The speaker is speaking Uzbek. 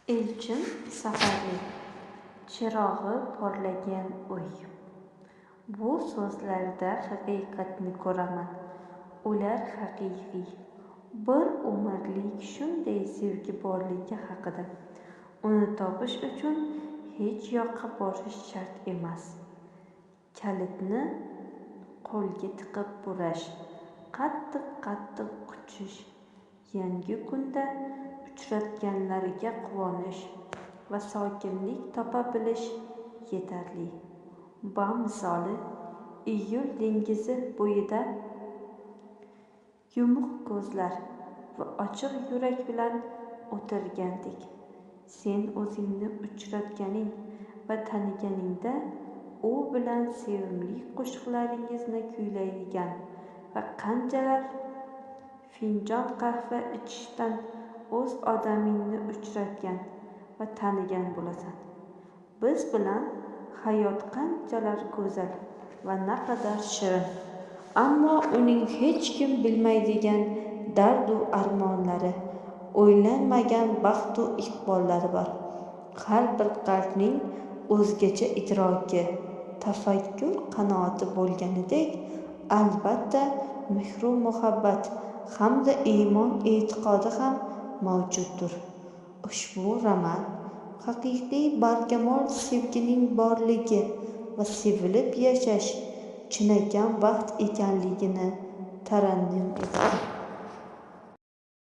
Elchin Safarli "Chirog'i porlagan uy". Bu so'zlarda haqiqatni ko'raman. Ular haqiqiy, bir umrlik shunday sevgi borligi haqida. Uni topish uchun hech yoqqa borish shart emas. Kalitni qo'lga tiqib burash, qattiq-qattiq quchish, yangi kunda uchratganlariga quvonish va sokinlik topa bilish yetarli. Bamisoli iyul dengizi bo'yida yumuq ko'zlar va ochiq yurak bilan o'tirgandek, sen o'zingni uchratganing va taniganingda u bilan sevimli qo'shiqlaringizni kuylaydigan va qanchalar finjon qahva ichishdan o'z odamingni uchratgan va tanigan bo'lasan. Biz bilan hayot qanchalar go'zal va naqadar shirin, ammo uning hech kim bilmaydigan dardu armonlari, o'ylanmagan baxtu iqbollari bor. Har bir qalbning o'zgacha idroki, tafakkur qanoti bo'lganidek, albatta mehru muhabbat hamda iymon e'tiqodi ham mavjuddir. Ushbu roman haqiqiy barkamol sevgining borligi va sevilib yashash chinakam baxt ekanligini tarannum etdi.